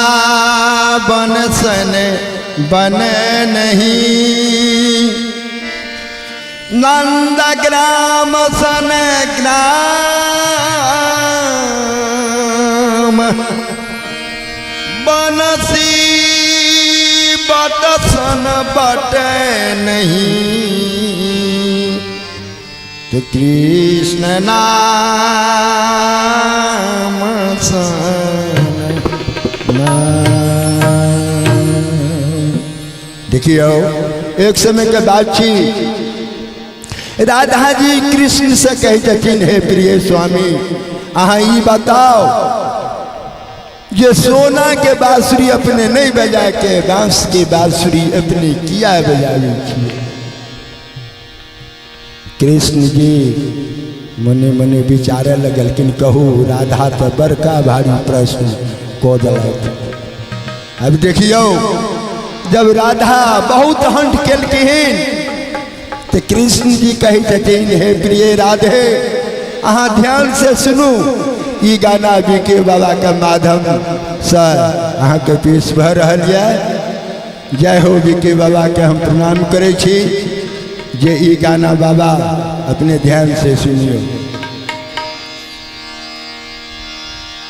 वृंदावन सन बन नहीं, नंदग्राम सन ग्राम, बनसी बट सन बट नहीं, तो कृष्ण नाम सन। देखियो एक समय के बात छी, राधा जी कृष्ण से कहै छथिन, हे प्रिय स्वामी अहाँ ई बताओ जे सोना के बांसुरी अपने नहीं बजा के बांस के बांसुरी अपने किया बजाबै छियै। कृष्ण जी मने मने विचारे लगलखिन, कहू राधा तो बड़का भारी प्रश्न कऽ देलथि। अब देखियौ जब राधा बहुत हंट केलखिन तो कृष्ण जी कहै छथिन, हे प्रिय राधे अहाँ ध्यान से सुनू, ई गाना बीके बाबा के माध्यम से अहाँ के पेश भऽ रहल यऽ। जय हो बीके बाबा के हम प्रणाम करै छी जे ई गाना बाबा अपने ध्यान से सुनियो।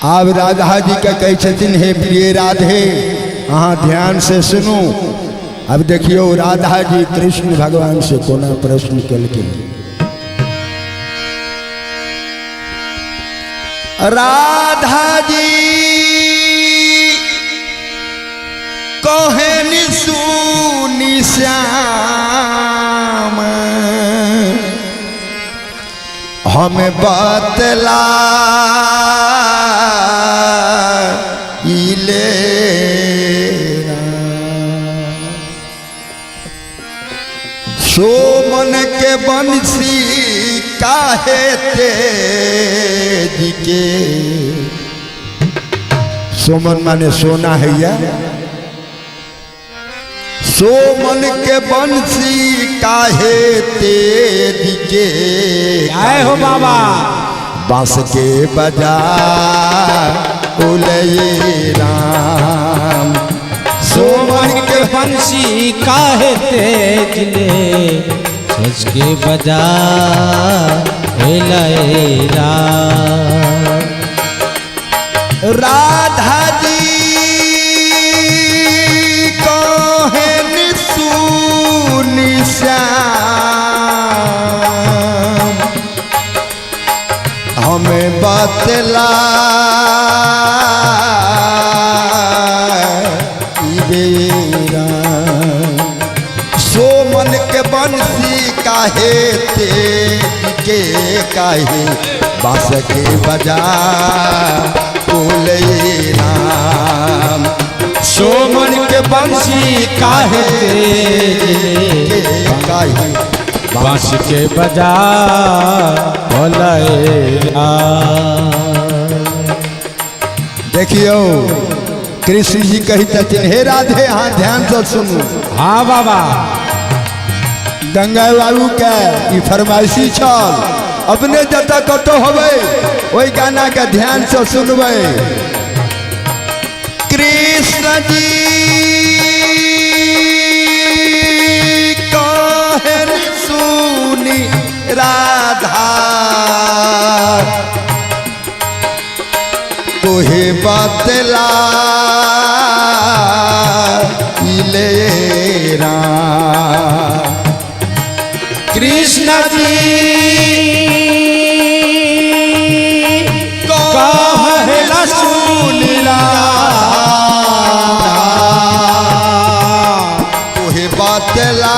आब राधा जी के कहै छथिन, हे प्रिय राधे अहाँ ध्यान से सुनू। अब देखियौ राधा जी कृष्ण भगवान से कोना प्रश्न केलखिन। राधा जी कहनि सुनि श्याम, हम बतला ले, सोमन के बंसी काहे तेज के, सोमन माने सोना है या, सोमन के बंसी काहे तेज के, जय हो बाबा, बांस के बजा उलये राम, सोमन के बंसी काहे तेज ले, सज के बजा लय राम। राधा जी कहन सुनि श्याम, हमें बतला बेरा, सोमन के बंसी काहे तेज के, काहे बांस के बजा बोले राम, सोमन के बंसी काहे तेज के, काहे बांस के बजा बोले राम। देखियो कृष्ण जी कही छथिन, हे राधे अहाँ ध्यान से सुनू। हाँ बाबा, गंगा बाबू के ई फरमाइशी छल, अपने जतऽ कतौ होबै ओहि गाना के ध्यान से सुनबै। कृष्ण जी कहनि सुनि राधा, तोहे बतला ले राम। कृष्ण जी कहला सुनि राधा, तोहे बतला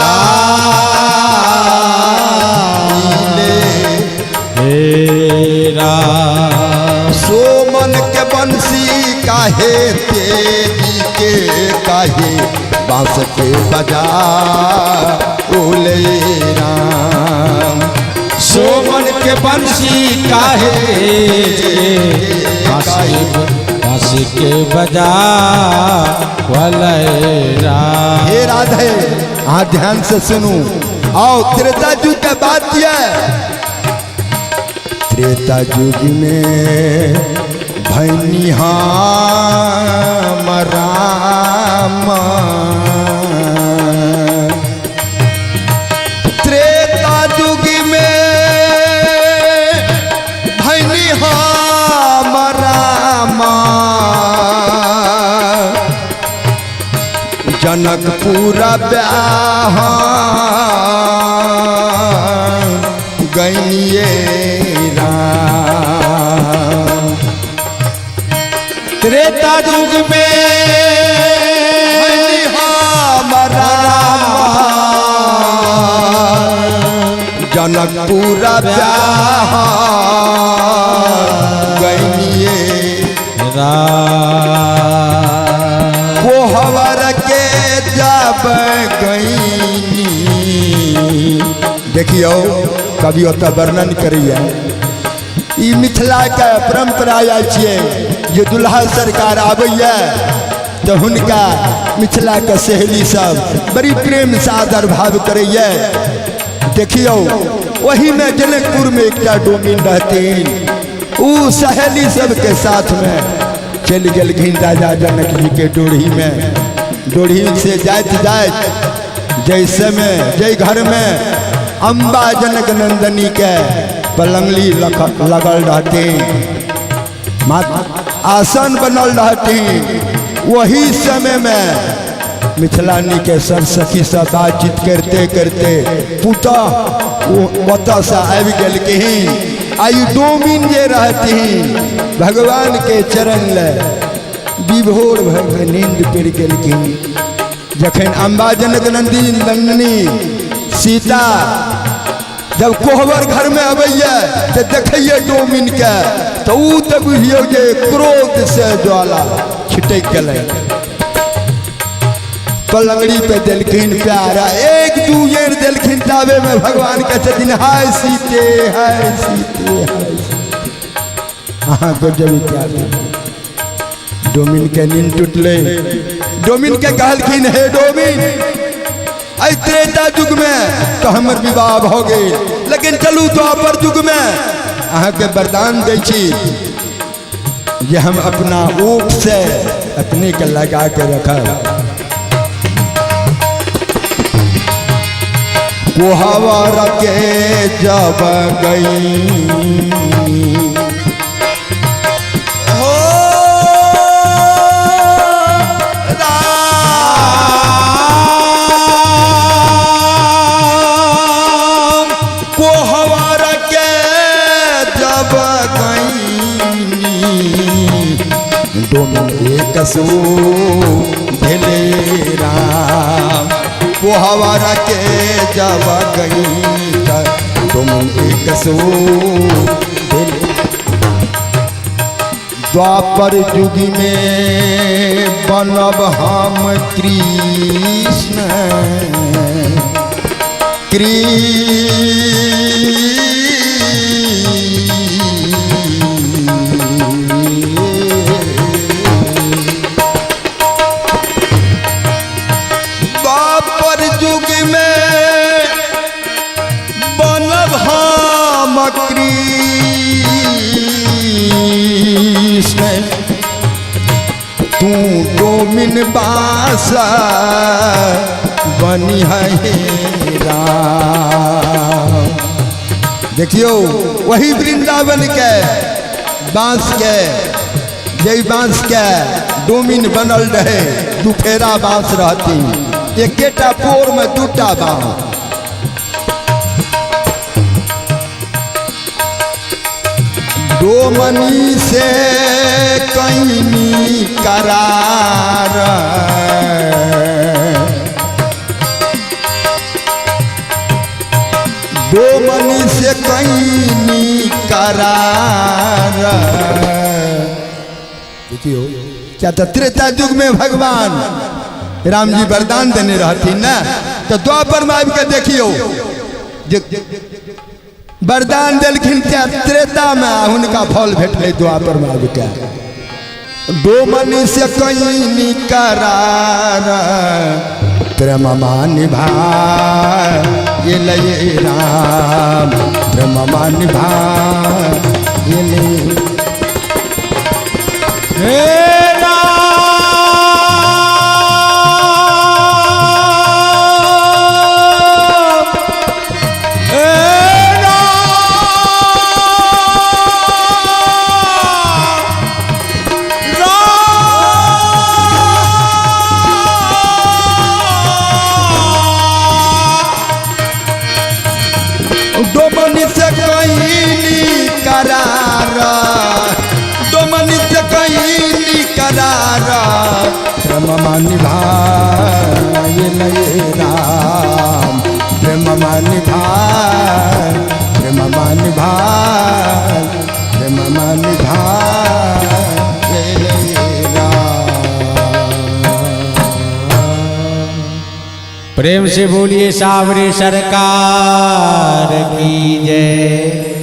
ले राम। सोमन के बंसी काहे तेजी के, काहे बांस के बजा ओले राम। सोमन के बंसी काहे बांसी के बजा वलय राम। हे राधे, अहाँ ध्यान से सुनू। आओ त्रेता युग के बात यह, त्रेता युग में भैनी हम राम, त्रेता युग में भैनी हम राम, जनकपुर ब्याह गैनिये राम। त्रेता युग में भैनी हम राम, जनकपुर ब्याह गैनिये राम। कोहबर के जब गईनी। देखियो कवि ओतऽ वर्णन करैया, ई मिथिला के परंपरा आयल छियै जे दुल्हा सरकार आबैया तऽ हुनका मिथिला के सहेली सब बड़ी प्रेम से आदर भाव करैया। देखियो वही में जनकपुर में एकटा डोमिन रहथिन, उ सहेली सबके साथ में चलि गेलखिन राजा जनक जी के डोढ़ी में। डोढ़ी से जाइत जाइत जैसे में जै घर में अम्बा जनक नंदनी के पलंगली लगल रहथिन, आसन बनल रहथिन, वही समय में मिथिलानी के सब सखी सब बातचीत करते करते पुतह ओतऽ से आबि गेलखिन। आ ई डोमिन जे रहथिन भगवान के चरण ले विभोर भऽ के नींद पड़ि गेलखिन। जखन अम्बा जनक नंदिनी नंदिनी सीता जब कोहबर घर में अबैया तऽ देखैया डोमिन के, तऽ उ तऽ बुझियौ जे क्रोध से ज्वाला छिटकि गेलै। पलंगड़ी पे देलखिन प्यारा, एक दू बेर देलखिन, ताबे में भगवान कहै छथिन हाय सीते, हाय सीते, हाय सीते। अहाँ गजब प्यार। डोमिन के नींद टूटलै। डोमिन के कहलखिन हे डोमिन, एहि त्रेता युग में तो हमर विवाह भऽ गेल, लेकिन चलू द्वापर युग में अहाँके वरदान दै छी जे हम अपना ऊप से अपने के लगा के रखब। कोहबर के जब गई हो राम, कोहबर के जब गई डोमिन एक सो भेले राम। कोहबर के जब गई डोमिन एक सो भेले। द्वापर युग में बनब हम कृष्ण, द्वापर युग में बनब हम कृष्ण, तू डोमिन बास बनी है राम। देखियो वही वृंदावन के बांस के, जै बांस के डोमिन बनल रहे, दुफेरा बांस रहती, एकेटा पोर में दूटा बांस। डोमनी से कैनी करार, डोमनी से कैनी करार। देखियो क्या तो त्रेता युग में भगवान राम जी वरदान देने रहथिन ने, तऽ द्वापर में आबि के देखियौ जे वरदान देलखिन त्रेता में, हुनका फल भेटलै द्वापर में आबि के। डोमन से कहीं करार प्रेममा निभा ये लये राम, प्रेममा निभा ये ले। हे राम, हे राम, राम। डोमन से कहीं करार, डोमन से कहीं करार, प्रेममा निभा ये लये राम, प्रेममा निभा, प्रेममा निभा, प्रेममा निभा ये लये राम। प्रेम से बोलिए सावरे सरकार की जय।